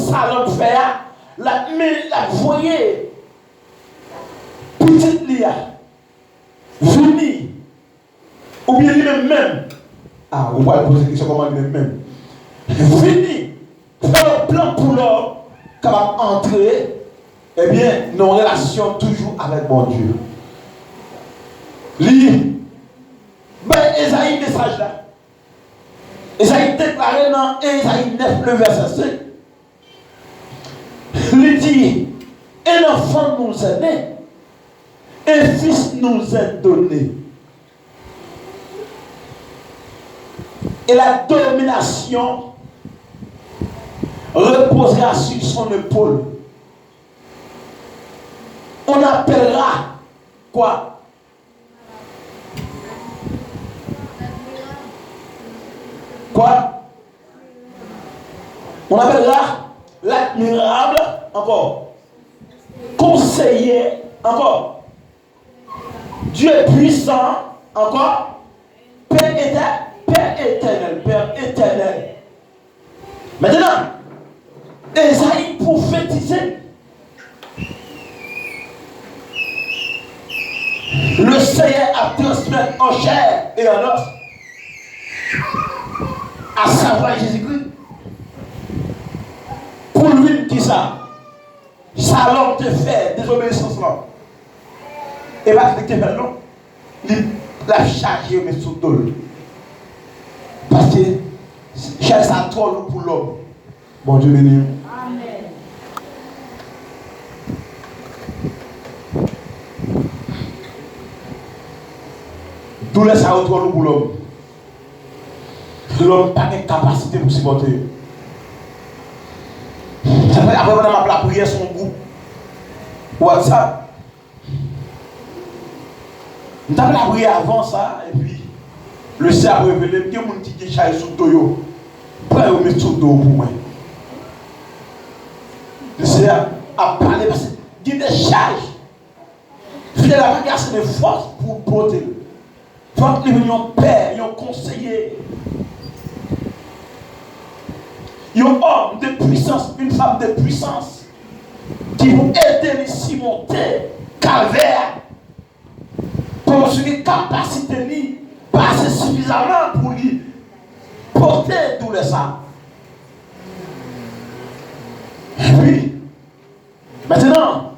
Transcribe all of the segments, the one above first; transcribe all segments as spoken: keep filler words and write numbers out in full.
sa l ap fè a, l ap men, l ap voye pitit li a vini, oubyen li menm menm, a, ou pral poze kesyon kòman li menm menm, vini fè yon plan pou lòm kapab antre, ebyen, nan yon relasyon toujou avèk Bondye. Li bay Ezayi mesaj la. Ezayi deklare nan Ezayi nèf, le vèsè senk, li di, un enfant nous est né, un fils nous est donné, et la domination reposera sur son épaule. On appellera quoi? Quoi? On appellera l'admirable, encore. Conseiller, encore. Dieu puissant, encore. Père éternel, Père éternel, Père éternel. Maintenant, Ezayi pwofetize. Le Seigneur a transmèt en chair et en os, à savoir Jésus-Christ, pou l vin kisa? Sa lòm te fè, dezobeyisans lan. E pa li te fè l non. Li, l ap chaje yo met sou do l. Paske chaj sa twò lou pou lòm. Bondye beni w. Amèn. Doulè sa yo twò lou pou lòm. Lòm pa gen kapasite pou sipòte yo. Sa fè apre pandan m ap lapriyè sou yon gwoup WhatsApp, m t ap lapriyè avan sa, epi Leseyè ap revele m gen moun ki gen chay sou do yo. Pran yo met sou do w pou mwen. Leseyè ap pale paske gen de chay Fidèl la pa gen ase de fòs pou pote l. Fòk li vin yon pè, yon konseye, yon òm de pwisans, yon fanm de pwisans ki pou ede li simonte kalvè a. Paske kapasite li pa ase sifizaman pou li pote doulè sa. Epi, mentnan,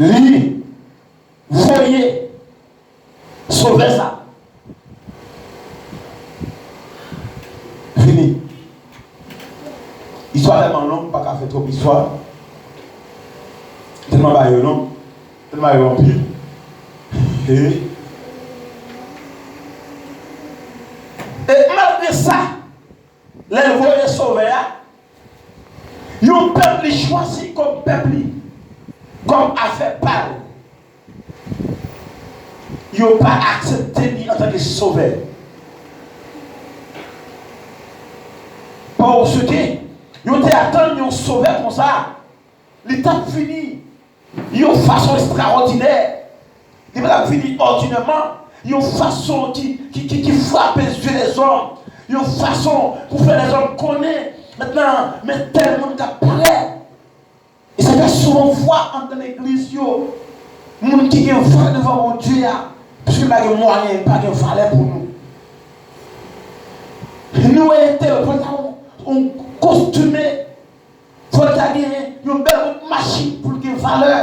li voye Sovè sa vini. Istwa tèlman long, m pa ka fè twòp istwa. Tèlman bagay yo long, tèlman yo anpil. E, e malgre sa, lè l voye Sovè a, yon pèp li chwazi kòm pèp li, kòm afè pa l, yo pa aksepte li antanke Sovè. Paske yo te atann yon Sovè konsa, li t ap vini yon fason ekstraòdinè. Li pa t ap vini òdinèman, yon fason ki, ki, ki, ki frape zye lèzòm, yon fason pou fè lèzòm konnen, mentnan, men tèl moun k ap parèt. E sa fè souvan w vwa anndan legliz yo, moun ki gen valè devan Bondye a, piske l pa gen mwayen, l pa gen valè pou nou. Nou entel, fò l ta yon, yon kostime, fò l ta gen yon bèl machin pou l gen valè.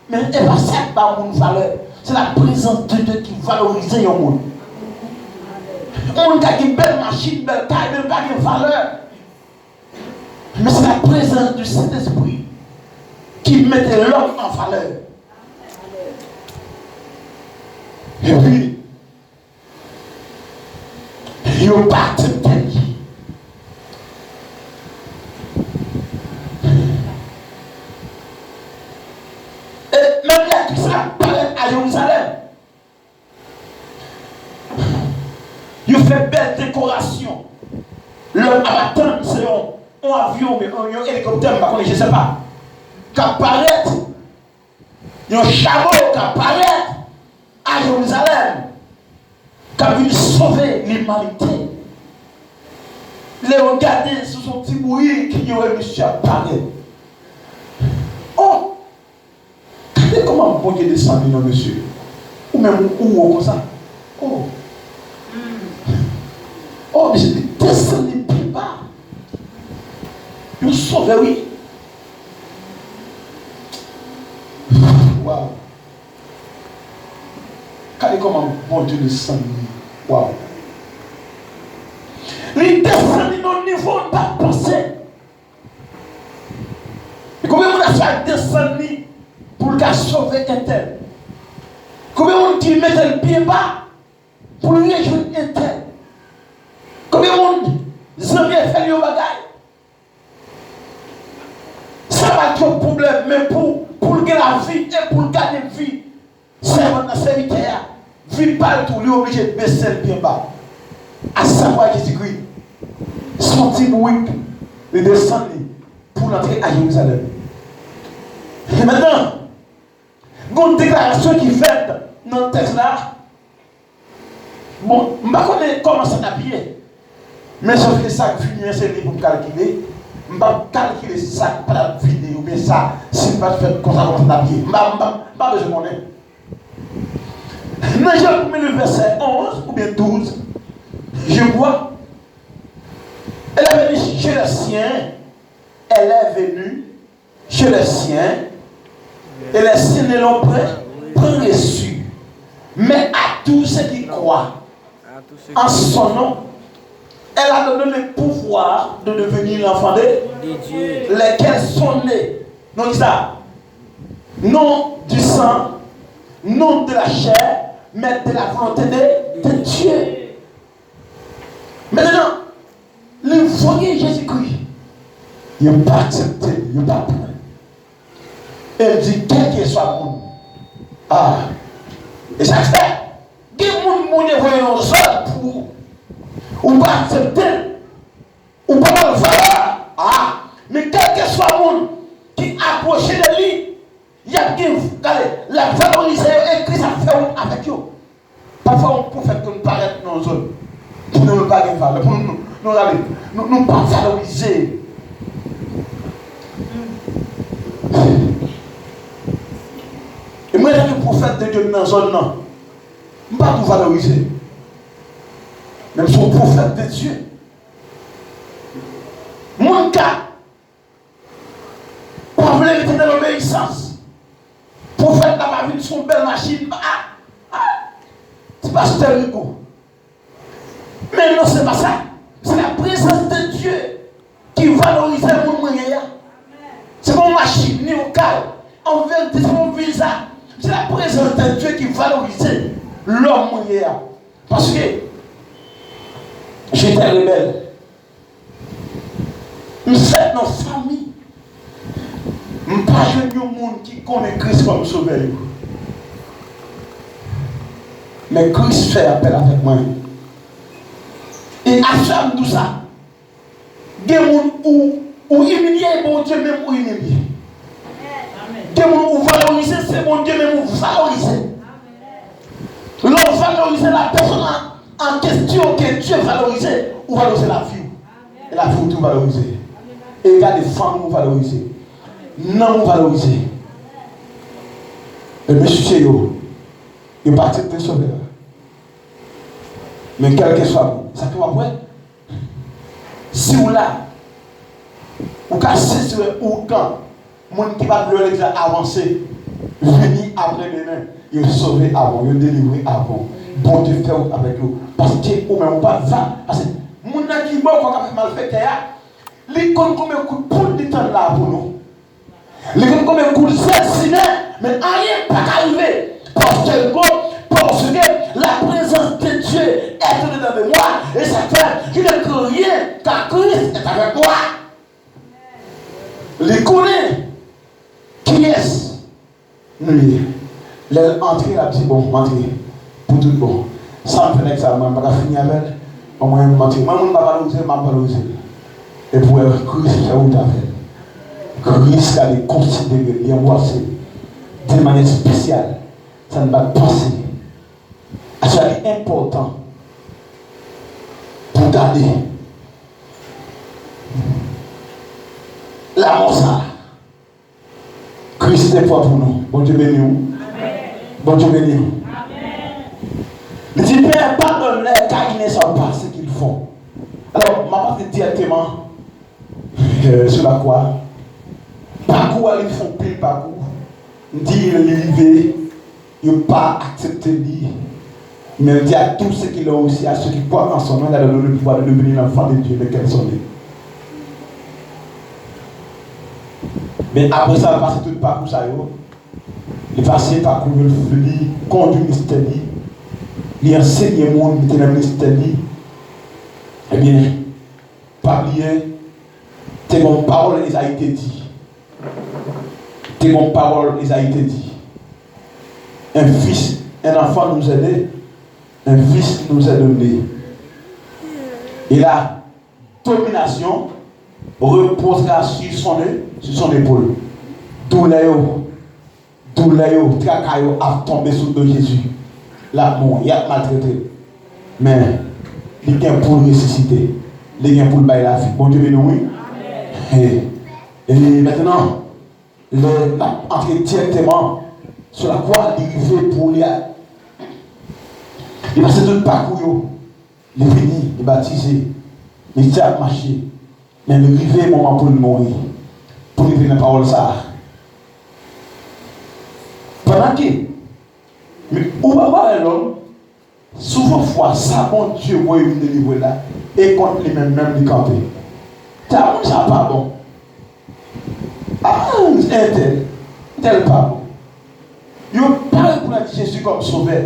Men e pa sa k ba moun valè. Se la prezans de Dye ki valorize yon moun. Yon moun ka gen bèl machin, bèl kay, men l pa gen valè. Men se la prezans de Sentespri ki mete lòm an valè. Epi, yo pa aksepte li. E menm lè Kris la parèt a Jerizalèm, yo fè bèl dekorasyon. Lòm ap atann se yon, yon avyon, yon, yon elikoptè, m pa konnen, je sais pas, k ap parèt. Yon chamo k ap parèt a Jerizalèm, k ap vin sove limanite. Lè yo gade sou son ti bourik, yo wè misye ap parèt. Oh! Gade kòman Bondye desann li non mesye. Ou menm ou wo konsa. Oh. Oh, misye desann li pi ba. Yon sovè wi. Wow. Gade kòman Bondye desann li. Wow. Li desann li nan nivo l pa t panse. E konbyen moun Bondye desann li pou l ka sove entèl? Konbyen moun ki mete l byen ba pou l rejwenn entèl? Konbyen moun zanmi fè l yon bagay? Sa pa twòp pwoblèm, men pou, pou l gen lavi e pou l gade vi sèvant nan, sèvitè a, vi pa l tou, li oblije bese l byen ba. Asavwa Jezikri, se yon ti bourik, li desann li pou l antre a Jerizalèm. E mentnan, gen yon deklarasyon ki fèt nan tèks la. Bon, m pa konnen kòman sa t ap ye. Men sòf ke sa k vini an, se li pou m kalkile. M p ap kalkile sa k pa t ap vini oubyen sa, si l pa t fèt konsa, kòman sa t ap ye. M pa, m pa, m pa bezwen konnen. Nan Jan premye liv, vèsè onz oubyen douz, je crois, elle est venue chez les siens, elle est venue chez les siens, et les siens ne l'ont point, point reçue. Mais à tous ceux qui croient en son nom, elle a donné le pouvoir de devenir enfants de, de Dieu, lesquels sont nés. Donc ça, non du sang, non de la chair, mais de la volonté de, de Dieu. Mentnan, li voye Jezikri. Yo pa aksepte l, yo pa pran l. E l di, kèlkeswa moun. Ah. E sa k fè, gen moun Bondye voye nan zòn pou ou. Ou pa aksepte l. Ou pa ba l valè. Ah. Men kèlkeswa moun ki apwoche de li, y ap gen, gade, l ap valorize yo e Kris ap fè wout avèk yo. Pafwa, yon pwofèt konn parèt nan yon zòn. Pou nou, nou pa gen valè. Pou nou, nou, nou rale. Nou, nou pa valorize. E mwen, tankou pwofèt de Dye, m nan zòn nan. M pa tou valorize. Men m se yon pwofèt de Dye. Moun ka pa vle rete nan lobeyisans. Pwofèt la pa vin sou yon bèl machin. Ah, ah, ti pastè Rico. Men non, se pa sa. Se la prezans de Dye ki valorize moun mwen ye a. Se pa yon machin, ni yon kay. An verite, se pa yon viza. Se la prezans de Dye ki valorize lòm mwen ye a. Paske, j'étais rebelle. M fèt nan fanmi. M pa jwenn yon moun ki konnen Kris kòm Sovè yo. Men Kris fè apèl avèk mwen. E aswè a m di w sa, gen moun ou, ou imilye, e Bondye menm ou imilye. Gen moun ou valorize, se Bondye menm ou valorize. Lè w valorize la pèsòn an, an kesyon ke Dye valorize, ou valorize lavi w. E lavi w tou valorize. E gade fanmi w valorize. Nanm w valorize. E mesye yo, yo pa aksepte Sovè a. Men kèlkeswa moun, sa ke w ap wè, si w la, ou ka sezi wè ougan moun ki pa t vle legliz la avanse, vini apre demen, yo sove avan w, yo delivre avan w. Bondye fè wout avèk yo. Paske ou menm ou pa t va. Paske moun nan ki bò w k ap fè malfektè a, li konn konbyen kout poud li tann la pou nou. Li konn konbyen kout zèl simen, men anyen pa ka rive. Paske, paske la prezans de Dye est au-dedans de moi, et ça fait que je ne crains rien, car Christ est avec moi. Li konnen kiyès nou ye. Lè l antre, l ap di, bon, m antre pou tout bon. Sa m fè nèg sa, mwen, m pa ka fini avè l. Bon, mwen, m antre. Mwen, moun pa valorize m, m ap valorize l. Epi w wè Kris fè wout avè l. Kris gade konsidere l, li anbwase l de manyè espesyal. Sa n pa t panse. Sa li enpòtan pou gade Sèt fwa pou nou. Bondye beni w. Bondye beni w. Li di, Père, pardonne-leur, car ils ne savent pas ce qu'ils font. Alò, m ap antre dirèkteman euh, sou lakwa. Pakou a, li fè yon pil pakou. M di, li rive, yo pa aksepte li. Men l di, à tous ceux qui l'ont reçu, à ceux qui croient en son nom, il a donné le pouvoir de devenir enfants de Dieu, lesquels sont nés. Men apre sa, l pase tout pakou sa yo. Li pase pakou yo, li kondui ministè li. Li ansenye moun, li te nan ministè li. Ebyen, pa bliye, te gon pawòl Ezayi te di. Te gon pawòl Ezayi te di. Un fils, un enfant nous est né, un fils nous est donné. Et la domination reposera sur son, sur son épaule. Doulè yo, doulè yo, traka yo ap tonbe sou do Jezi. L ap mouri, y ap maltrete l. Men, li gen pou l resisite. Li gen pou l bay lavi. Bondye beni w, wi. E, e mentnan, lè n ap antre dirèkteman sou lakwa, li rive pou li a. Li pase tout pakou yo. Li vini, li batize, li te ap mache, men li rive moman pou l mouri, pou li vin nan pawòl sa a. Pandan ke, men ou pa wè lòm, souvan fwa, sa Bondye voye vin delivre la, e kont li menm menm li kanpe. Sa moun sa pa bon. Ah, entèl, entèl pa bon. Yo pa rekonèt Jezi kòm sovè.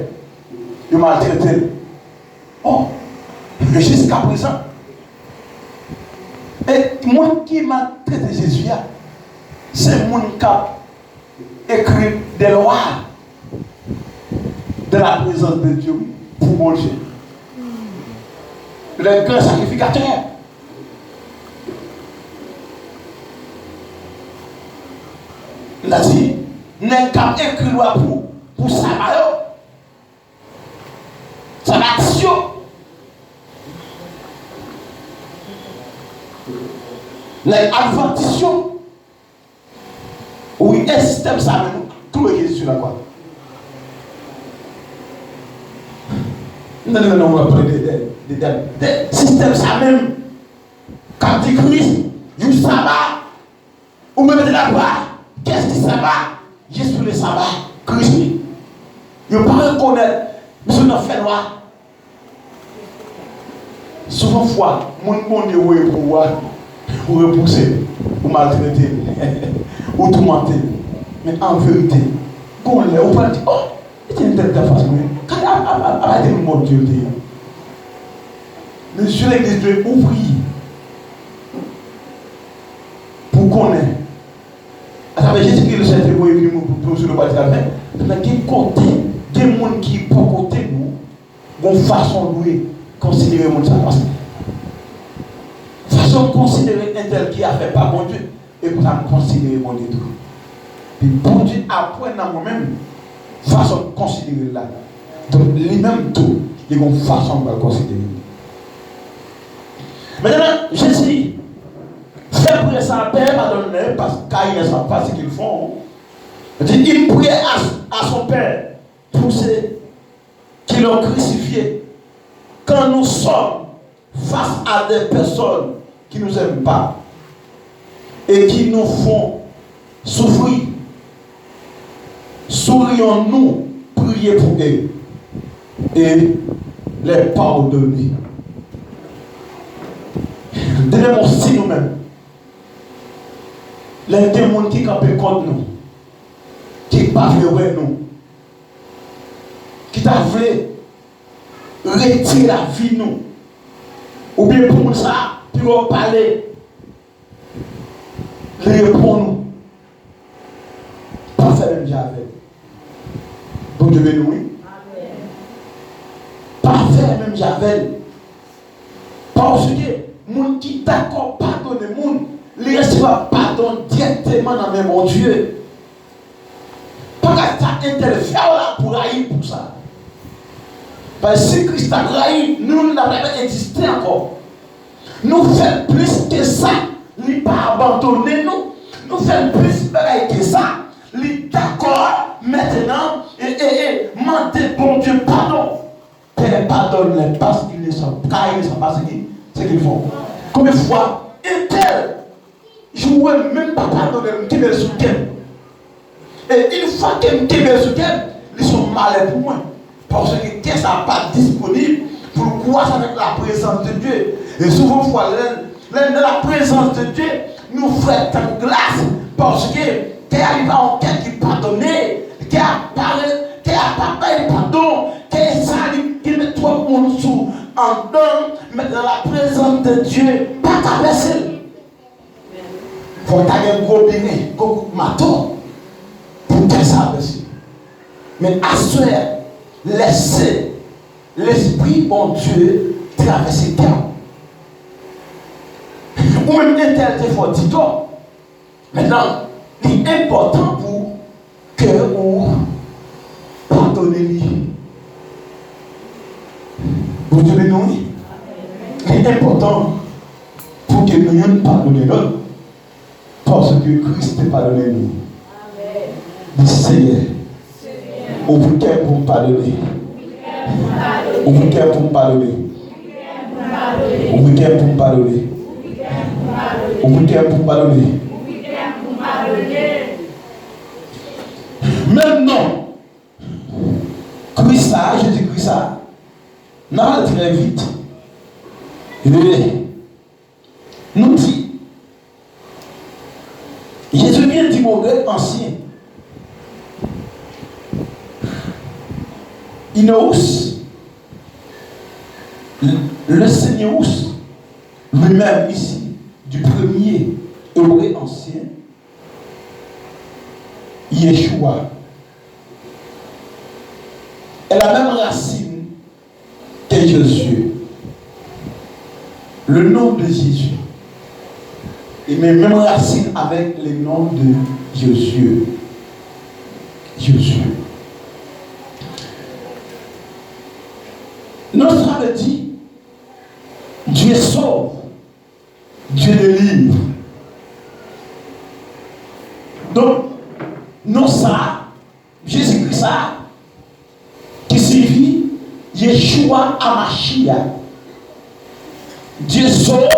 Yo maltrete l. Oh, men jiskaprezan, e moun ki maltrete Jezi a, se moun k ap écrire des lois dans la présence de Dieu, wi, pou Bondye. Le grand sacrificateur. L a di, nèg k ap ekri lwa pou, pou saba yo, sabatis yo, nèg advantis yo, wi, e sistèm sa menm, kloure Jezi sou lakwa. Non, non, non, w ap pale de, de, de, de, de sistèm sa menm, k ap di Kris, you saba, ou menm te dakò, kiyès ki saba? Jezi le saba, Kris li. Yo pa rekonèt, misye nan fènwa. Souvan fwa, moun Bondye voye pou ou a, ou repouse l, ou maltrete l, ou toumante l. Men an verite, gon lè ou pral di, oh, li te yon tèl ta fas mwen. Gade a, a, a, a, gade moun Bondye te ye. Men zye legliz dwe ouvri pou konnen, atravè Jezikri, le Seyè te voye vini pou, pou, pou nou sou le bò di Kalvè, men gen kote, gen moun ki bò kote nou, gon fason w dwe konsidere moun sa. Paske fason w konsidere entèl ki afè pa Bondye, e konsa m konsidere Bondye tou. Epi Bondye aprann nan mwen menm fason m konsidere l la. Donk, li menm tou, li gon fason l pral konsidere l. Mentnan, Jezi fè priyè sa a, Père, pardonne-leur, parce, car ils ne savent pas ce qu'ils font. Il dit, il priait à, à son Père pour ceux qui l'ont crucifié. Quand nous sommes face à des personnes qui nous aiment pas et qui nous font souffrir, saurions-nous prier pour eux et les pardonner? De menm osi nou menm, lè gen moun ki kanpe kont nou, ki pa vle wè nou, ki ta vle retire lavi nou. Oubyen pou moun sa a, pi w pale, li reponn ou. Pa fè menm jan avè l. Bondye beni w, wi. Pa fè menm jan avè l. Paske moun ki dakò padone moun, li resevwa padon dirèkteman nan men Bondye. Pa gad sa entèl fè w la pou rayi l pou sa. Paske si Kris t ap rayi, nou, nou t ap egziste ankò. Nou fè l plis ke sa, li pa abandone nou. Nou fè l plis bagay ke sa, Li dakò mentnan e, e, e mande Bondye padon. Père, pardonne-les parce qu'ils ne savent, car ils ne savent pas ce qu'ils, ce qu'ils font. Konbyen fwa entèl, jou mwen menm pa padone l, m kenbe l sou kè m. E yon fwa ke m kenbe l sou kè m, li se yon malè pou mwen. Paske kè sa pa disponib pou l kwase avèk la prezans de Dye. E souvan fwa, lè, lè nan la prezans de Dye, nou frèt tankou glas, paske kè a li pa yon kè ki padone, kè a pa re-, kè a pa bay padon, kè sa li genbe twòp moun sou anndan, men nan la prezans de Dye, pa ka vèse l. Fòk ta gen gwo biren, gwo kout mato pou kè sa vèse. Men aswè, lèse Lespri Bondye travèse kè w. Ou menm entèl te fè w di tò. Mentnan, li enpòtan pou ke ou padone li. Bondye beni w, wi. Li enpòtan pou ke nou youn padone lòt, paske Kris te padone nou. Di, Senyè, ouvri kè m pou m padone. Ouvri kè m pou m padone. Ouvri kè m pou m padone. Ouvri kè m pou m padone. Menm non Kris sa, Jezi Kris sa, n a pale trè vit. E nou di, Jezi vin di mo grèk ansyen, inos, le, le seigneur, lui-même ici, du premier hébreu ancien, Yeshua, est la même racine que Josué. Le nom de Jésus. Et même, même racine avec le nom de Josué. Josué. Non, sa vle di, Dieu sauve. Dieu délivre. Donk, non sa, Jezikri sa, ki siyifi Yeshua Amashia. Dieu sauve,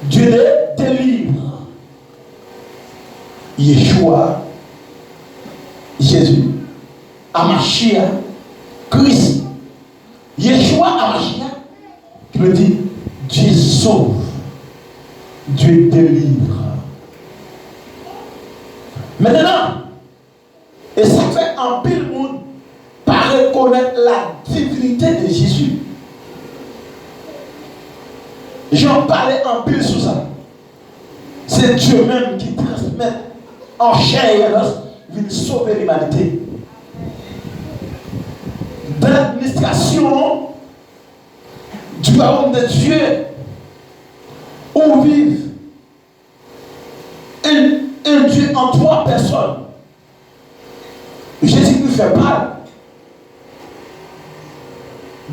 Dieu dé-, délivre. Yeshua, Jésus, Amashia, Christ. Yeshua Amashia, ki vle di Dieu sauve, Dieu délivre. Mentnan, e sa k fè anpil moun pa rekonèt la divinite de Jezi. Jan pale anpil sou sa. Se Dye menm ki transmèt an chè e an os vin sove limanite. Dans l'administration du royaume de Dieu, on vit un, un Dieu en trois personnes. Jezikri fè pa l.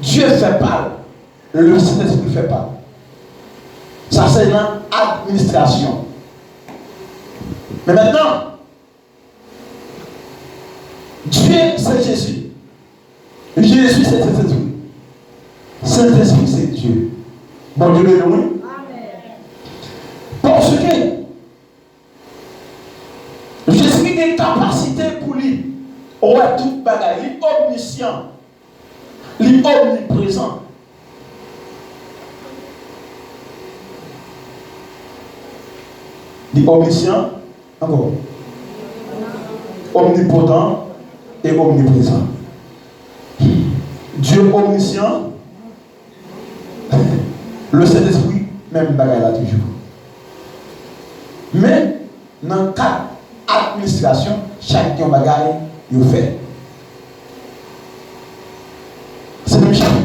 Dye fè pa l. Le Sentespri fè pa l. Sa se nan administrasyon. Men mentnan, Dye se Jezi. Jezi se Sentespri. Sentespri se Dye. Bondye beni w, wi. Paske Jezi gen kapasite pou li wè tout bagay. Li omnisyan. Li omniprezan. Li omnisyan, ankò. Omnipotan e omniprezan. Dye omnisyan, le Sentespri, menm bagay la toujou. Men, nan kad administrasyon, chak gen yon bagay yo fè. Se menm jan,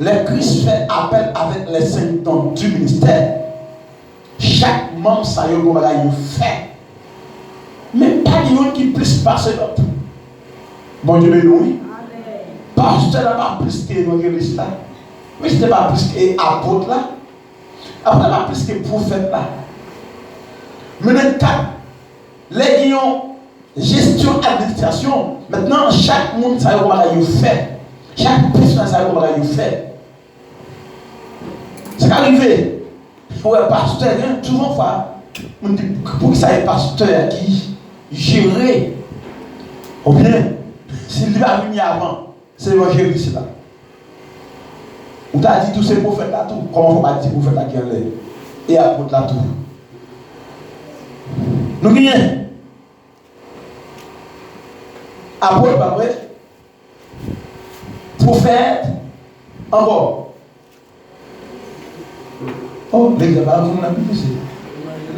lè Kris fè apèl avèk les cinq dons du ministère, chak manm sa yo gen yon bagay yo fè. Men pa gen youn ki plis pase lòt. Bondye beni w, wi. Pastè la pa plis ke evanjelis la. Pastè pa plis ke apot la. Apot la pa plis ke pwofèt la. Men nan kad Lè gen yon jesyon administrasyon, mentnan, chak moun sa yo gon bagay yo fè. Chak pèsonaj sa yo gon bagay yo fè. Sa ka rive, ou wè pastè, gen souvan fwa, moun di, poukisa se pastè a ki jere? Oubyen, si li pa vini avan, se evanjelis la. Ou ta di tou se pwofèt la tou. Kòman fò w pa di pwofèt la ki anlè? E apot la tou. Nou genyen apot, pa vre? Pwofèt, ankò. Oh, legliz la pa pou moun ap divize.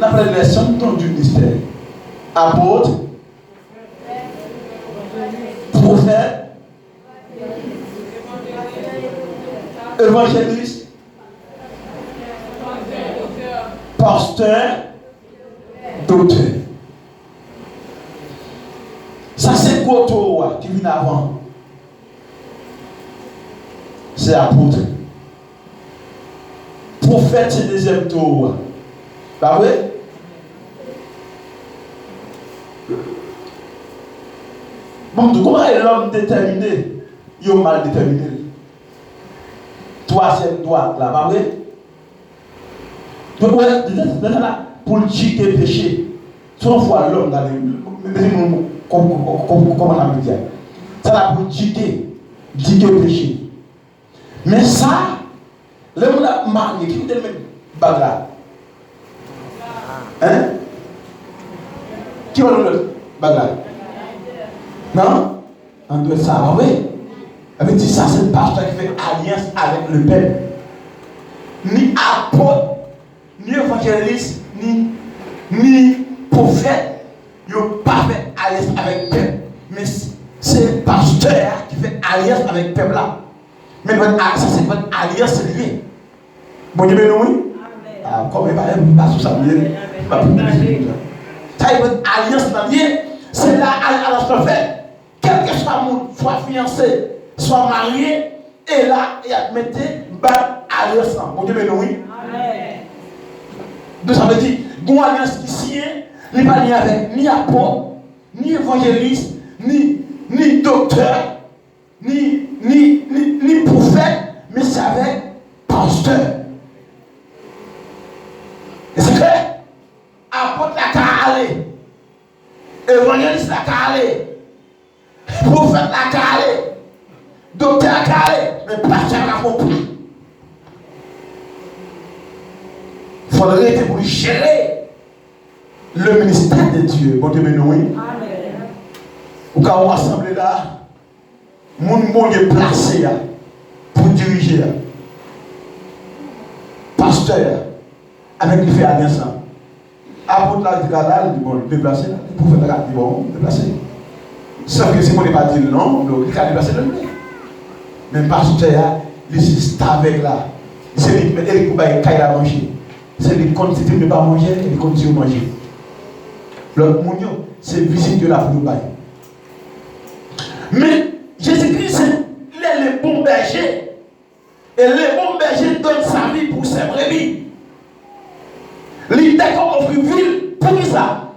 N ap pale de les sept dons du ministère. Apot, pwofèt, evanjelis, pastè, doktè. Sa se gwo towo a ki vin avan. Se apot. Pwofèt se dezyèm towo a. Pa vre? Bon, tou kòman lòm detèmine, yo mal detèmine l. Twazyèm dwat la, pa vre? Donk, wè, de, de, de, de la, pou l jije peche. Se yon fwa lòm gade, mete moun kon, kon, kon, kon, kòman n ap di a. Sa la pou l jije, jije peche. Men sa, lè moun ap marye, ki kote l met bag la? Hein? Ki kote l met bag la? Non? An dwèt sa, pa vre? Sa vle di sa se pastè ki fè alyans avèk le pèp. Ni apot, ni evanjelis, ni, ni pwofèt, yo pa fè alyans avèk pèp. Men s-, se pastè a ki fè alyans avèk pèp la. Men vant a, sa se vant alyans li ye. Bondye beni w, wi. Amèn. Ah, kòm e pa, e pa sou sa m ye. Amèn. Pa pou mwen. Sa e vant alyans lan ye. Se la al-, alyans lan fèt. Kèlkeswa moun, swa fiyanse, swa marye, e la, y ap mete bag alyans lan. Bondye beni w, wi. Amèn. Donk, sa vle di, gon alyans ki siyen, li pa ni avèk ni apot, ni evanjelis, ni, ni doktè, ni, ni, ni, ni pwofèt, men se avèk pastè. E se ke apot la ka ale, evanjelis la ka ale, pwofèt la ka ale, doktè a ka ale, men pastè a ka fè yon pli. Fò l rete pou l jere le ministère de Dieu. Bondye beni w, wi. Amèn. Ou ka wè asanble la, moun Bondye plase a pou dirije a. Pastè a, avèk li fè alyans lan. Apot la di ka la, li di bon, deplase la. Pwofèt la ka di bon, deplase. Sòf ke si Bondye pa di l non, donk li ka deplase l vre. Men pastè a, li se stavèg la. Se li ki mete, e li pou bay kay la manje. Se li ki konn si timoun yo pa manje, e li konn si yo manje. Lòt moun yo, se vizit yo la pou yo bay. Men Jezikri se, il est le bon berger. Et le bon berger donne sa vie pour ses brebis. Li dakò ofri vi l. Poukisa?